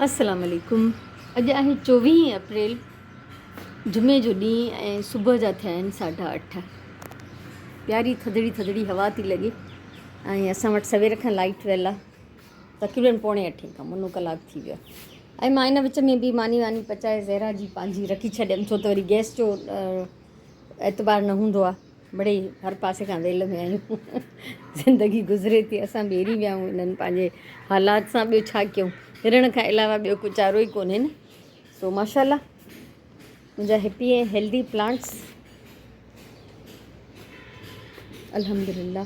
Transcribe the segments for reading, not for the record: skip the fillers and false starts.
السلام عليڪم اڄ آهي چوويهين اپريل جمعي جو ڏينهن ۽ صبح جا ٿيا آهن ساڍا اٺ. پياري ٿڌڙي ٿڌڙي هوا ٿي لڳي ۽ اسان وٽ سوير کان لائيٽ ويل آهي تقريبن پوڻي اٺين کان منو ڪلاڪ ٿي ويو آهي ۽ مان ان وچ ۾ به ماني واني پچائي زهرا جي پنهنجي رکي ڇڏيم ڇو ته وري گئس جو اعتبار نه هوندو آهي. مڙئي هر پاسي کان ويل ۾ آهيون. زندگي گذري ٿي اسان به هري ويا آهيون انهن پنهنجي حالات سان ٻيو ڇا ڪيون هرڻ کان علاوه ٻيو ڪو چارو ئي ڪونهي نه سو ماشاء الله منهنجا هيپي ۽ هيلدي پلانٽس الحمد لله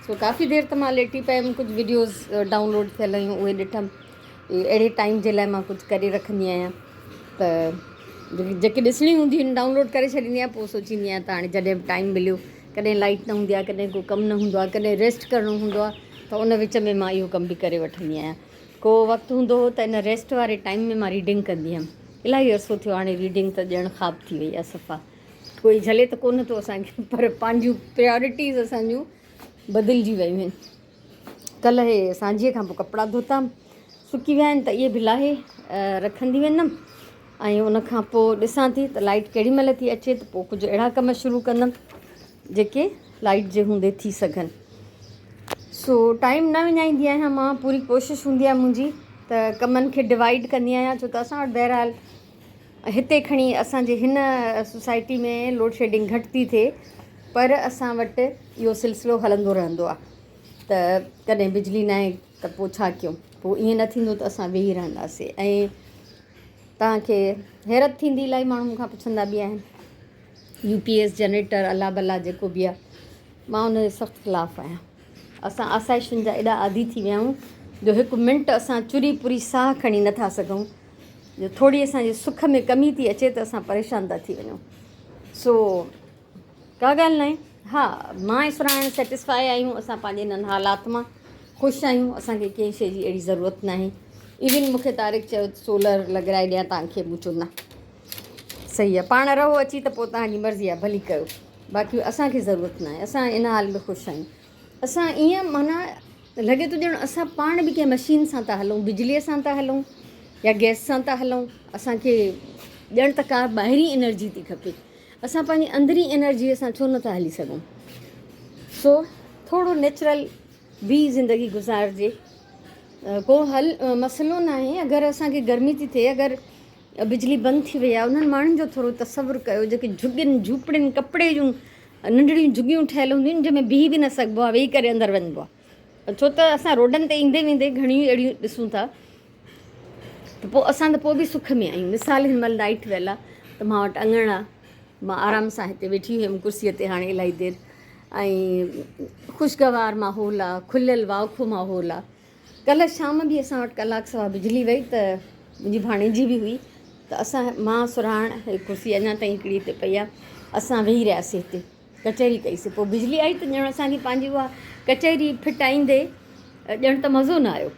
سو ڪافي دير ته مان ليٽي پيم ڪجهه وڊيوز ڊائونلوڊ ٿيل هيون اهي ڏٺم اهڙي ٽائيم جي لاء مان ڪجهه ڪري رکندي آهيان ته جيڪي ڏسڻيون هونديون آهن ڊائونلوڊ ڪري ڇڏيندي آهيان پوء سوچيندي آهيان ته هاڻي جڏهن به ٽائيم مليو ڪڏهن لائيٽ نه هوندي آهي ڪڏهن ڪو ڪم نه هوندو آهي ڪڏهن ريسٽ ڪرڻو هوندو آهي ته ان وچ ۾ مان اهو ڪم به ڪري وٺندي آهيان ڪو وقت هوندو هو ته ان ريسٽ واري ٽائيم ۾ مان ريڊنگ ڪندي هيم الاهي عرصو ٿيو هاڻي ريڊنگ ته ڄڻ خواب ٿي وئي آهي صفا ڪوئي جهلي ته ڪونه ٿو اسان کي پر پنهنجون پريارٽيز اسان جون بدلجي ويون آهن. ڪلهه هي سانجهيء کان پوء ڪپڙا ڌوتا سڪي ويا آهن ته اهي به لاهي رکندي ويندم ۽ ان کان پوء ڏسان ٿي ته لائيٽ ڪهڙي مهل ٿي اچي ته پوء ڪجهه اهڙا ڪم شروع ڪندم جيڪي لائيٽ جي هوندي ٿي سگهن. سو ٽائيم نه وڃائيندي آهيان مان پوري ڪوشش هوندي آهي منهنجي ته ڪمن کي ڊوائيڊ ڪندي آهيان ڇو ته اسان وٽ بهرحال هتي کڻي اسان جي هن سوسائٽي ۾ لوڊشيڊنگ گهٽ ٿي ٿئي پر اسان وٽ اهو سلسلو هلندو رهندو آهي ته ڪڏهن بجلي ناهي ته پوء ڇا ڪيون پوء ائين نه ٿيندو ته اسان ويهي رهنداسي ۽ توهانکي حيرت ٿيندي الاهي ماڻهو مون کان پڇندا به آهن يو پي ايس جنريٽر الله بلا جيڪو به آهي مان ان جي سخت خلاف آهيان اسان آسائشن جا ايڏا عادي ٿي ويا آهيون جو هڪ منٽ اسان چري پوري ساهه کڻي نٿا سگهون جو ٿوري اسان جي سک ۾ ڪمي ٿي اچي ته اسان پريشان ٿا ٿي وڃون سو ڪا ڳالهه ناهي ها مان ۽ سراڻ سيٽسفائي آهيون اسان پنهنجي انهن حالات مان خوش آهيون اسانکي ڪنهن شيء جي اهڙي ضرورت ناهي ايون مونکي طارق چيو سولر لڳرائي ڏيان توهان مون چيو نه صحيح آهي پاڻ رهو اچي ته پوء توهان جي مرضي آهي ڀلي ڪيو باقي اسانکي ضرورت ناهي اسان ان حال ۾ خوش آهيون اسان ائين معنيٰ لڳي ٿو ڄڻ اسان پاڻ به ڪنهن مشين سان ٿا هلون، بجليء سان ٿا هلون يا گئس سان ٿا هلون، اسان کي ڄڻ ته ڪا ٻاهرين انرجي ٿي کپي. اسان پنهنجي اندرين انرجيء سان ڇو نٿا هلي سگهون؟ سو ٿورو نيچرل به زندگي گذارجي. ڪو حل مسئلو ناهي اگر اسان کي گرمي ٿي ٿئي اگر بجلي بند ٿي وئي آهي انهن ماڻهن جو ٿورو تصور ڪيو جيڪي جهڳين جهوپڙين ڪپڙي جون ننڍڙيون جهڳيون ٺهيل هونديون آهن جنهن ۾ بيهي به نه سگهبو آهي ويهي ڪري اندر وڃبو آهي ڇو ته اسان روڊن تي ايندي ويندي گهڻيون اهڙيون ڏسون ٿا ته پوء اسان ته پوء به سک ۾ آهيون مثال هن مهل لائيٽ ويل آهي ته مان وٽ اڱڻ آهي مان آرام سان هتي ويٺي هيم ڪرسيء تي هاڻي الاهي دير ۽ خوشگوار ماحول آهي کليل واکو ماحول آهي ڪلهه شام به اسان وٽ ڪلاڪ سوا بجلي وئي ته منهنجي ڀاڻيجي به هئي ته اسان مان سرهاڻ هي ڪرسي اڃا تائين هڪڙي هتي پئي آهي اسان ويهي رهياسي هتي ڪچهري ڪئيسي پوء بجلي آئي ته ڄڻ اسان کي پنهنجي اها ڪچهري ڦٽائيندي ڄڻ ته مزو نه آيو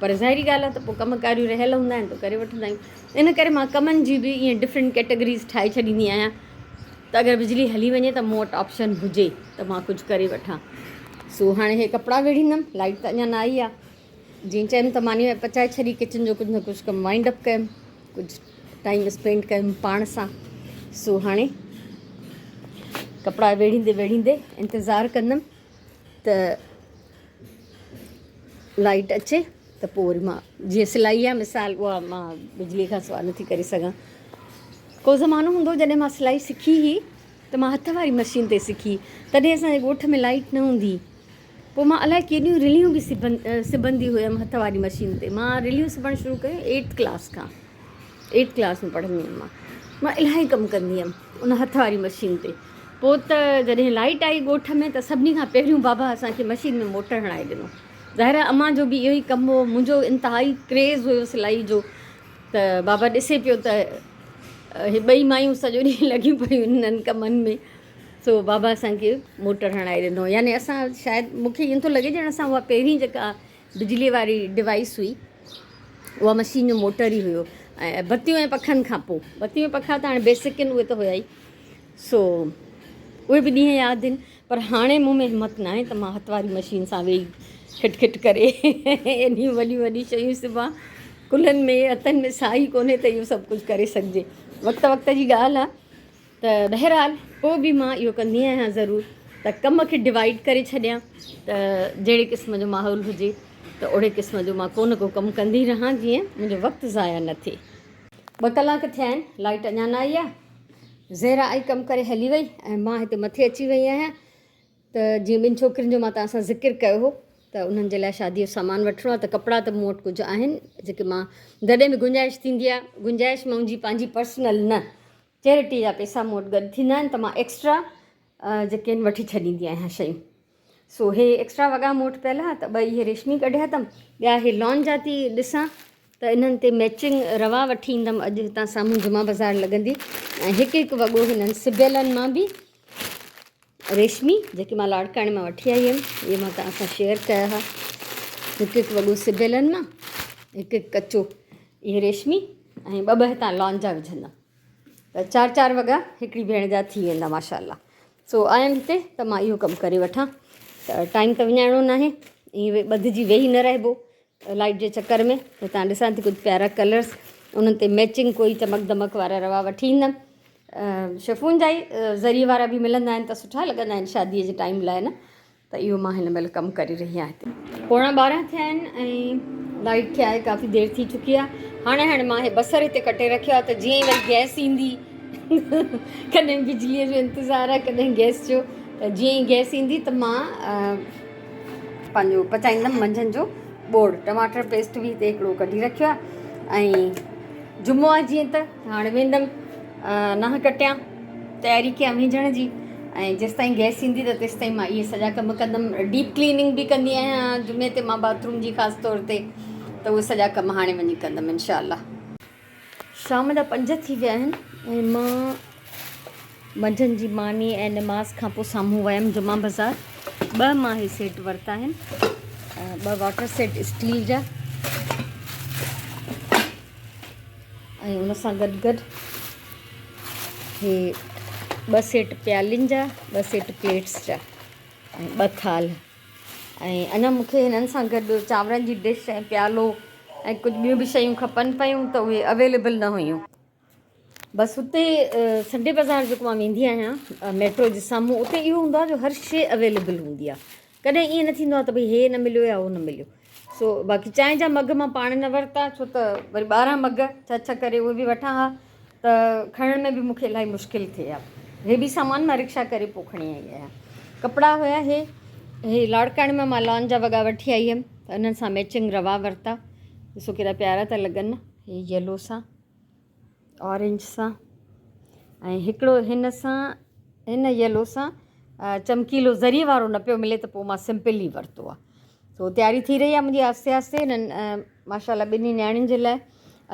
پر ظاهري ڳالهه آهي ته پوء ڪم ڪاريون رهيل هوندا آهن ته ڪري وٺندا آهيون ان ڪري مان ڪمن جي به ائين ڊفرنٽ ڪيٽيگريز ٺاهي ڇڏيندي آهيان ته اگر بجلي هلي وڃي ته مون وٽ آپشن هجي ته مان ڪجهه ڪري وٺان. سو هاڻي هي ڪپڙا ويڙهيندم. لائيٽ ته اڃا نه آئي آ. جيئن چيم ته ماني پچائي ڇڏي ڪچن جو ڪجهه نه ڪجهه ڪم وائنڊ اپ ڪيم. ڪجهه ٽائيم اسپينڊ ڪيم پاڻ سان. سو هاڻي ڪپڙا ويڙهيندي ويڙهيندي انتظار ڪندم ته لائيٽ اچي ته پوء وري مان جيئن سلائي آهي مثال اها مان بجلي کان سواء نٿي ڪري سگهان ڪو زمانو هوندو هو جڏهن مان سلائي سکي هئي ته مان هٿ واري مشين تي سکي تڏهن اسان جي ڳوٺ ۾ لائيٽ نه هوندي پوء مان الائي ڪيڏيون رليون به سبن سبندي هيم هٿ واري مشين تي مان رليون سبڻ شروع ڪيون ايٽ ڪلاس کان ايٽ ڪلاس ۾ پڙهندي هيم مان مان الاهي ڪم ڪندي هيم ان هٿ واري مشين تي پوء ته جڏهن لائيٽ آئي ڳوٺ ۾ ته سڀني کان پهريون بابا اسان کي مشين ۾ موٽر هڻائي ڏنو ظاهر آهي امان جو به اهو ئي ڪم هو منهنجو انتهائي ڪريز هيو سلائي جو ته بابا ڏسي پيو ته هي ٻئي مايون سڄو ڏينهن لڳيون پيون انهن ڪمن ۾ سو بابا اسان کي موٽر هڻائي ڏنو يعني اسان شايد مون کي ائين ٿو لڳي ڄڻ اسان اها پهرين جيڪا بجلي واري ڊوائيس هئي اها مشين جو موٽر ئي هيو ۽ بتيون ۽ پکن کان پوء بتيون ۽ پکا ته هاڻي بيسڪ آهن اهي ته هيا ئي سو اهي به ڏينهن ياد آهن پر هاڻي مون ۾ همت ناهي ته مان هٿ واري مشين سان ويهي کٽ کٽ ڪري ايڏيون وڏيون وڏيون شيون سبان ڪلهن ۾ هٿن ۾ ساهه ئي ڪونهي ته اهو سڀ ڪجهه ڪري سگهجي وقت وقت جي ڳالهه آهي ته بهرحال پوء به مان اهو ڪندي آهيان ضرور ته ڪم کي ڊوائيڊ ڪري ڇڏيان ته جهڙي قسم جو ماحول هجي ته اوڙي قسم جو مان ڪو نه ڪو ڪم ڪندي رهان جيئن منهنجو وقت ضايع نه ٿئي. ٻه ڪلاڪ ٿيا آهن لائيٽ اڃا نه آئي آهي. زهرا آئي ڪم ڪري هلي وئي ۽ مان هتي مٿي اچي وئي آهيان ته جيئن ٻن ڇوڪرين جو مان توهان سان ذڪر ڪيو هو ته انهن جي لاء شادي جو سامان وٺڻو آهي ته ڪپڙا ته مون وٽ ڪجهه آهن جيڪي مان جڏهن به گنجائش ٿيندي آهي گنجائش منهنجي پنهنجي پرسنل نه چيرٽي جا پئسا مون وٽ گڏ ٿيندا آهن ته مان ايڪسٽرا جيڪي آهن وٺي ڇڏيندي آهيان شيون سو هي ايڪسٽرا وڳا مون وٽ پيل ها ته ٻه اهي ريشمي ڪڍيا اٿم ٻيا هي لان جا ٿي ڏسان ته انهن تي ميچنگ روا وٺي ايندم اڄ هتان سامهون جمعا بازار لڳندي ۽ هڪ هڪ وڳو هنن سبيلن مان به ريشمي جيڪي مان لاڙڪاڻي مان وٺي آئي هيم اهي مان توهان سان شيئر ڪيا ها هڪ هڪ وڳو سبيلن مان هڪ هڪ ڪچو اهي ريشمي ۽ ٻه ٻه هتان لان جا وجهندم ته چار چار وڳا هڪڙي ڀيڻ جا ٿي ويندا ماشاء الله سو آيم هتي ته مان اهو ڪم ڪري وٺان ته ٽائيم ته وڃائڻو ناهي ائين ٻڌجي ويهي نه رهبو لائيٽ جي چڪر ۾ هتان ڏسان ٿي ڪجهه پيارا ڪلرس انهن تي ميچنگ ڪوئي چمڪ دمڪ وارا روا وٺي ايندم شفون جا ئي زري وارا به ملندا آهن ته سٺا لڳندا آهن شادي جي ٽائيم لاء نه ته اهو مان هن مهل ڪم ڪري رهي آهيان هتي. پوڻا 12 ٿيا آهن ۽ لائيٽ کي آهي ڪافي دير ٿي چڪي آهي هاڻي هاڻي مان هي بصر هتي ڪٽي رکيو آهي ته جيئن ئي وري گئس ايندي ڪڏهن بجليء جو انتظار آهي ڪڏهن گئس جو ته جيئن ئي گئس ايندي ته مان پنهنجو پچائيندم منجهند جو ٻوڙ ٽماٽر پيسٽ به هتي هڪڙو ڪڍي رکيو آهي ۽ جمعو آهي جيئن ته هاڻي ويندم ننهن ڪٽيان تياري ڪيان ويجهڻ جي ۽ جيستائين گئس ايندي ته تيستائين مان اهي سڄا ڪم ڪندم ڊيپ ڪليننگ به ڪندي آهيان جمعي تي مان باٿ روم جي خاص طور تي ته اهي سڄا ڪم هاڻي وڃي ڪندم انشاء الله. شام جا 5 ٿي ويا آهن ۽ مان منجهند جي ماني ۽ نماز کان پوء سامهون ويم جمعه بازار ٻه مان هي سيٽ ورتا آهن ٻه واٽر سيٽ اسٽيل جا ۽ ان سان گڏ گڏ هي ٻه سيٽ پيالين جا ٻه سيٽ پليٽس جا ۽ ٻه ٿالهه ۽ اڃا مون کي هنن سان گڏ چانورن جي ڊش ۽ پيالو ۽ ڪجهه ٻيون به شيون کپن پيون ته اهي اويليبل نه هيون بس اتي سنڊي بازار جيڪو مان ويندي آهيان ميٽرو جي سامهون اتي اهو هوندو آهي جو هر شي اويليبل هوندي آهي ڪڏهن ائين نه ٿيندو آهي ته ڀئي هي نه مليو يا هو نه مليو سو باقي چانهه جا مگ مان پاڻ نه ورتا ڇو ته وري 12 مگ ڇهه ڇهه ڪري اهي به وٺان ها ته کڻڻ ۾ به مونکي الاهي مشڪل ٿئي ها هي به سامان مان رڪشا ڪري پوء کڻي آئي آهيان ڪپڙا هيا هي هي لاڙڪاڻي مان مان لان جا وڳا وٺي آئي هيم ته انهن سان ميچنگ روا ورتا ڏسو ڪيڏا پيارا ٿا لڳن نه هي يلو سان اورينج سان ۽ هڪڙو هن سان هن يلو سان چمڪيلو زري وارو نه پيو ملي ته پوء مان سمپل ئي ورتو آهي سو تياري ٿي رهي آهي منهنجي آهستي آهستي هنن ماشاء الله ٻنهي نياڻين جي لاء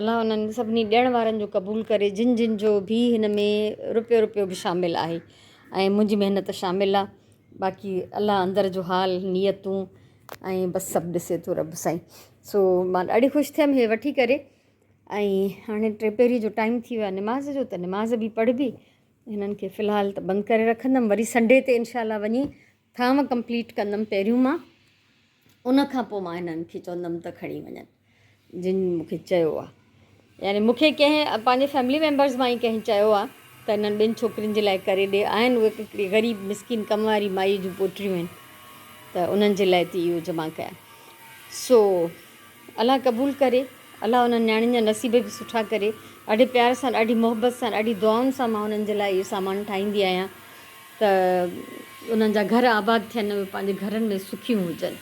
الله انهن سڀني ڏيڻ وارن جو قبول ڪري جن جن جو به هن ۾ روپيو روپيو به شامل آهي ۽ منهنجي محنت شامل آهي باقي الله اندر جو حال نيتون ۽ بس سڀ ڏسي ٿو رب سائين سو مان ڏاڍي خوش ٿيم هي وٺي ڪري ۽ هاڻي ٽيپهري جو ٽائيم ٿي ويو آهي نماز جو ته نماز به پڙهبي هنن کي في الحال ته بند ڪري رکندم وري سنڊي تي انشاء الله وڃي ٿانو ڪمپليٽ ڪندم پهريون مان ان کان پوء مان هنن کي چوندم ته کڻي وڃن جن مونکي چيو آهي يعني مونکي ڪنهن پنهنجي فيملي ميمبرز مان ئي ڪنهن چيو آهي ته هنن ٻن ڇوڪرين جي لاء ڪري ڏي آهن اهي هڪڙي غريب مسڪين ڪم واري مائي جون پوٽريون آهن ته انهن جي لاء ٿي اهو جمع ڪيان سو الله قبول ڪري الله انهن نياڻين جا نصيب به سٺا ڪري ڏاڍي پيار سان ڏاڍي محبت سان ڏاڍي دعائن سان مان انهن جي لاء اهو سامان ٺاهيندي آهيان ته انهن جا گهر آباد ٿين اهي پنهنجي گهرن ۾ سکيون هجن.